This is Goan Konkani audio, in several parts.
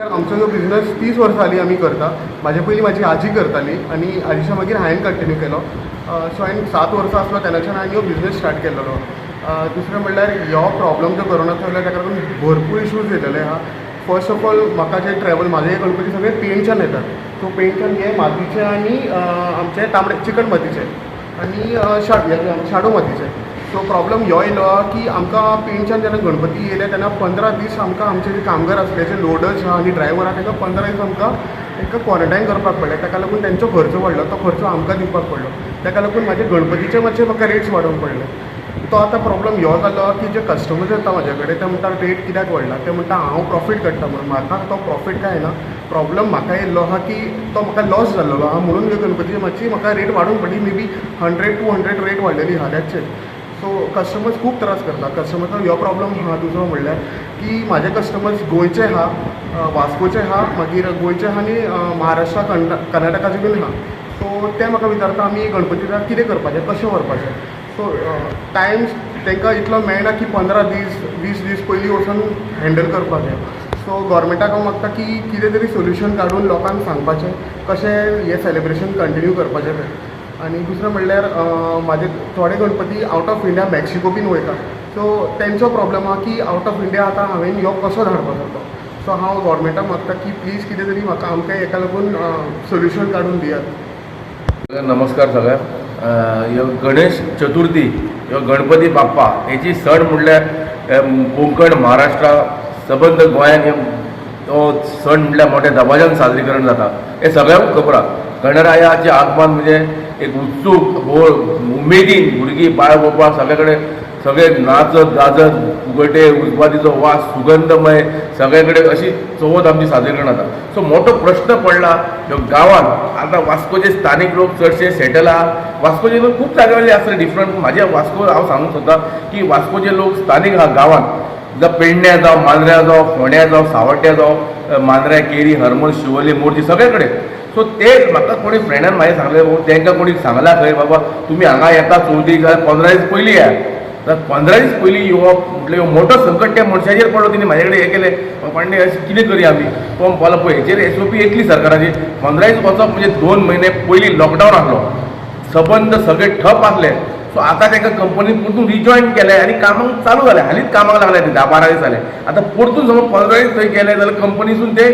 आमचो जो बिझनस 30 वर्सां जालीं आमी करता. म्हाजे पयलीं म्हाजी आजी करताली आनी आजीच्या मागीर हांवें कंटिन्यू केलो. सो हांवें 7 वर्सां आसलो तेन्नाच्यान हांवें हो बिझनस स्टार्ट केल्लो. दुसरें म्हणल्यार हो प्रॉब्लम जो कोरोनाचो येयलो, ताका लागून भरपूर इश्यूज येयलेले आहा. फर्स्ट ऑफ ऑल, म्हाका जे ट्रॅवल, म्हाजे गणपती सगळे पेंडच्यान येतात. सो पेंडच्यान हे मातीचे आनी आमचे तांबडे चिकण मातीचे आनी शाडू मातीचे. सो प्रॉब्लम ह्यो येयलो आहा की आमकां पेंडच्यान जेन्ना गणपती येयले तेन्ना 15 दीस आमकां आमचे जे कामगार आसले, जे लोडर्स आहा आनी ड्रायव्हर आहा, तांकां 15 दीस आमकां तांकां क्वॉरंटायन करपाक पडलें. ताका लागून तेंचो खर्च वाडलो, तो खर्च आमकां दिवपाक पडलो. ताका लागून म्हाजे गणपतीचे मातशे म्हाका रेट्स वाडोवंक पडले. तो आतां प्रॉब्लम ह्यो जालो की जे कस्टमर्स येता म्हाजे कडेन, ते म्हणटा रेट कित्याक वाडला? ते म्हणटा हांव प्रॉफीट काडटा म्हणून. म्हाका तो प्रॉफीट काय ना, प्रॉब्लम म्हाका येयल्लो आहा की तो म्हाका लॉस जाल्लो आहा, म्हणून ह्यो गणपतीची मातशी म्हाका रेट वाडोवंक पडली. May be 100 200 rate वाडलेली आहा, that's it. So customers खूब त्रास करता, कस्टमर्साक ह्यो प्रॉब्लम आहा. दुसरो म्हणल्यार की म्हाजे कस्टमर्स गोंयचे आहा, वास्कोचे आहा, मागीर गोंयचे आहा आनी महाराष्ट्रा, कर्नाटकाचे बीन आहा. सो ते म्हाका विचारता, आमी गणपतीक कितें करपाचें, कशें व्हरपाचें? सो टायम तांकां इतलो मेळना की 15 दीस, 20 दीस पयलीं वचून हँडल करपाचें. सो गव्हर्मेंटाक हांव मागता की कितें तरी सोल्युशन काडून लोकांक सांगपाचें कशें हें सेलिब्रेशन कंटिन्यू करपाचें तें. आनी दुसरें म्हणल्यार म्हाजे थोडे Ganpati out of India, Mexico बीन वयता. सो तेंचो प्रॉब्लम आहा की आवट ऑफ इंडिया आतां हांवें यो कसो धाडपाचो तो. सो हांव गव्हर्मेंटाक मागता की प्लीज कितें तरी म्हाका आमकां हेका लागून सोल्युशन काडून दियात. नमस्कार सगळ्यांक. ह्यो गणेश चतुर्थी, ह्यो गणपती बाप्पा हेची सण म्हणल्यार कोंकण, महाराष्ट्रा, सबंद गोंयांत हे हो सण म्हणल्यार मोठ्या दबाज्यान साजरीकरण जाता, हें सगळ्यांक खबर आहा. गणरायाचें आगमन म्हणजे एक उत्सूक होळ, उमेदीन भुरगीं, बाळ गोपाळ सगळे कडेन सगळे नाचत गाजत, फुगटे, उजवातीचो वास सुगंधमय सगळे कडेन, अशी चवथ आमची साजरीकरण जाता. सो मोठो प्रश्न पडला ह्यो गांवांत. आतां वास्कोचे स्थानीक लोक चडशे सेटल आहा. वास्कोचे लोक खूब जाग्यावयले आसले डिफरंट. म्हाजे वास्को हांव सांगूंक सोदता की वास्कोचे लोक स्थानीक आहा गांवांत, जावं पेडण्या जावं, मांद्र्या जावं, फोंड्या जावं, सावड्ड्या जावं, मांद्र्या, केरी, हरमल, शिवोले, मोरजी, सगळे कडेन. सो ते म्हाका कोणी फ्रेंडान म्हाजें सांगलें, बाबा तांकां कोणी सांगलां खंय, बाबा तुमी हांगा येता चवथीक जाल्यार 15 दीस पयलीं या. तर 15 दीस पयलीं येवप म्हटल्यार ह्यो मोठो संकट त्या मनशाचेर पडलो. तिणें म्हाजे कडेन हें केलें, पांडे, अशें कितें करया आमी? तो म्हणपाक लागलो, पळय, हेचेर एसओपी येतली सरकाराची. 15 दीस वचप म्हणजे 2 म्हयने पयलीं लॉकडावन आसलो, सबंद सगळे ठप आसले. सो आतां तांकां कंपनीन परतून रिजॉयन केलें आनी कामाक चालू जालें. हालींच कामाक लागले ते, 10-12 दीस जाले. आतां परतून समज 15 दीस थंय गेले जाल्यार कंपनीसून ते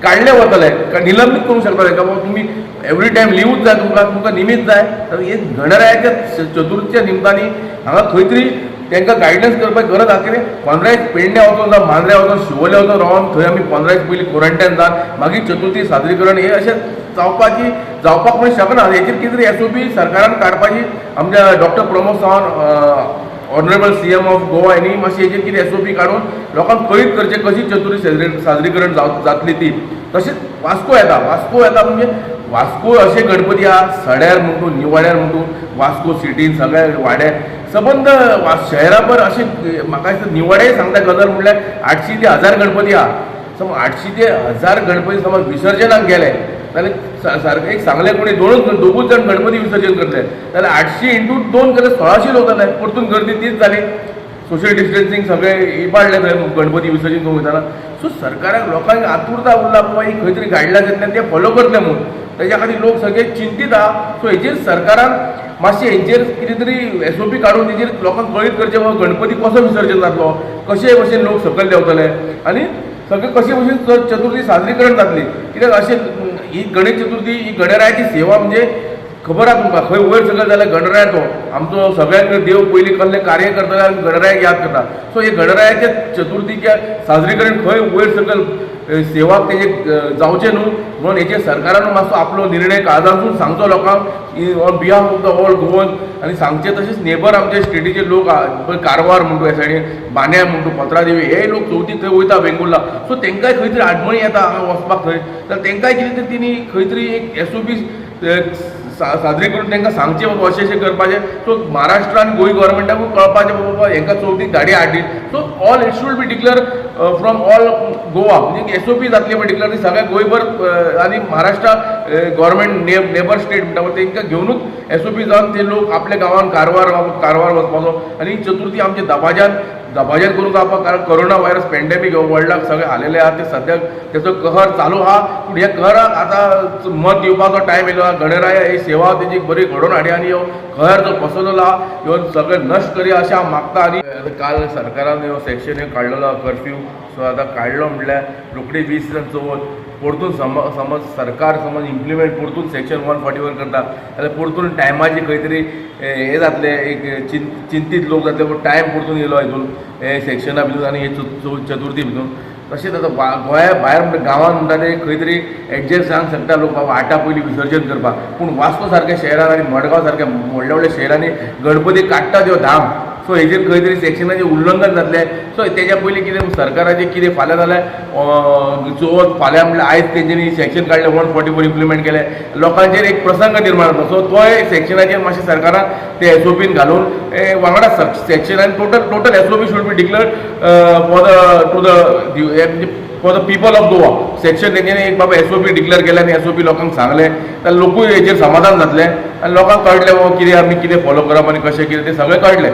काडले वतले, निलंबीत करूंक शकता तांकां, बाबा तुमी एवरी टायम लिवूच जाय तुमकां, तुमकां निमीत जाय. तर हे गणरायाच्या चतुर्थीच्या निमतानी हांगा खंय तरी तांकां गायडन्स करपाक गरज आसा. कितें 15 दीस पेडण्या वचून जावं, मांद्र्या वचून, शिवोले वचून रावन थंय आमी 15 दीस पयलीं क्वॉरंटायन जावन मागीर चतुर्थी सादरीकरण हे अशें जावपाक म्हणून शकना. हेचेर कितें तरी एसओपी सरकारान काडपाची. आमच्या doctor Pramod Sawant, honourable CM of Goa, हांणी मातशी हेचेर कितें एसओपी काडून लोकांक कळीत करचें कशी चतुर्थी साजरीकरण जातली ती. तशेंच वास्को येता, वास्को येता म्हणजे वास्को अशे गणपती आहा, सड्यार म्हणटू, निवाड्यार म्हणटू, वास्को सिटीन सगळ्या वाड्यार, सबंद शहराभर अशे. म्हाका दिसता निवाडेय सांगता गजाल म्हणल्यार 800 ते 1000 गणपती आहा. समज 800 ते 1000 गणपती समज विसर्जनाक गेले जाल्यार सारकें एक सांगलें कोणी, दोनूच दोगूच जाण गणपती विसर्जन करतले जाल्यार 800 इंटू 2 केल्यार 1600 लोक जाले. परतून गर्दी तीच जाली, सोशल डिस्टन्सिंग सगळें इबाडलें थंय गणपती विसर्जन करूंक वयतना. सो सरकाराक लोकांक आतुरता उरला, बाबा ही खंय तरी गायडलायन्स येतले आनी ते फॉलो करतले म्हूण. तेज्या खातीर लोक सगळे चिंतीत आहा. सो हेजेर सरकारान मातशें हेंचेर कितें तरी एसओपी काडून तेजेर लोकांक कळीत करचें, बाबा गणपती कसो विसर्जन जातलो, कशे भशेन लोक सकयल देंवतले आनी सगळे कशे भशेन चतुर्थी साजरीकरण जातली. कित्याक अशें ही गणेश चतुर्थी ही गणरायाची सेवा म्हणजे खबर आहा तुमकां, खंय वयर सकयल जाल्यार गणराय तो आमचो सगळ्यांक देव. पयलीं कसलें कार्य करतले आनी गणरायाक याद करता. सो हे गणरायाच्या चतुर्थीच्या साजरीकरण खंय वयर सकयल सेवाक तेजे जावचें न्हू म्हणून हेचेर सरकारान मातसो आपलो निर्णय काळजांतसून सांगचो लोकांक on behalf of the all Goan आनी सांगचें. तशेंच नेबर आमचे स्टेटीचे लोक आहा पळय, कारवार म्हणटू, ह्या सायडीन बांद्या म्हणटू, पत्रादेवी, हे लोक चवथीक थंय वयता वेंगुर्ला. सो तांकांय खंय तरी आडमणी येता हांगा वचपाक थंय, तर तांकांय कितें तरी तिणी खंय तरी एक एसओपी सादरी करून तांकां सांगचें, बाबा अशें अशें करपाचें. सो महाराष्ट्र आनी गोंय गव्हर्मेंटाकूय कळपाचें, बाबा हेंकां चवथीक गाडी हाडली. So all it should be declare from all Goa, म्हणजे एसओपी जातली पळय डिक्लेअर ती सगळ्या गोंयभर आनी महाराष्ट्र गव्हर्मेंट नेबर स्टेट म्हणटा पळय तेंकां घेवनूच एसओपी जावन ते लोक आपल्या गांवान कारवार कारवार वचपाचो आनी चतुर्थी आमच्या दबाज्यान. दबाज्यान करूंक जावपाक, कारण कोरोना व्हायरस पेंडेमीक हो वर्ल्डाक सगळे हालेले आहा. ते सद्याक तेचो कहर चालू आहा, पूण ह्या कहराक आतां मत दिवपाचो टायम येयलो आहा. गणराया ही सेवा तेजी बरी घडोवन हाडया आनी ह्यो कहर जो पसरलेलो आहा ह्यो सगळें नश्ट करया अशें हांव मागता. आनी आतां काल सरकारान ह्यो सेक्शन ह्यो काडलेलो आहा कर्फ्यू. सो आतां काडलो म्हणल्यार रोखडी 20 दिसान चवथ परतून समज सरकार समज इम्प्लिमेंट परतून सेक्शन 141 करता जाल्यार परतून टायमाची खंय तरी हें जातलें, एक चिंतीत लोक जातले. पूण टायम परतून येयलो हितून हे सेक्शना भितून आनी हे चतुर्थी भितून. तशेंच आतां गोंया भायर म्हणटा, गांवांत म्हणटा ते खंय तरी एडजस्ट जावंक शकता लोक, बाबा आठा पयलीं विसर्जन करपाक. पूण वास्को सारक्या शहरान आनी मडगांव सारक्या व्हडल्या व्हडल्या शहरांनी गणपती काडटा त्यो धाम. सो हेजेर खंय तरी सेक्शनाचें उल्लंघन जातलें. सो तेज्या पयलीं कितें सरकाराचें कितें फाल्यां जाल्यार चवथ फाल्यां म्हणल्यार आयज तेंच्यांनी सेक्शन काडलें, 144 इम्प्लिमेंट केलें, लोकांचेर एक प्रसंग निर्माण जाता. सो तोय सेक्शनाचेर मातशें सरकारान ते एसओपीन घालून वांगडा सेक्शनान total SOP should be declared for the to the for the people of Goa. Section तेंच्यांनी एक बाबा एसओपी डिक्लेअर केलें आनी एसओपी लोकांक सांगलें जाल्यार लोकूय हेजेर समाधान जातलें आनी लोकांक कळटलें बाबा कितें आमी कितें फॉलो करप आनी कशें कितें तें सगळें कळटलें.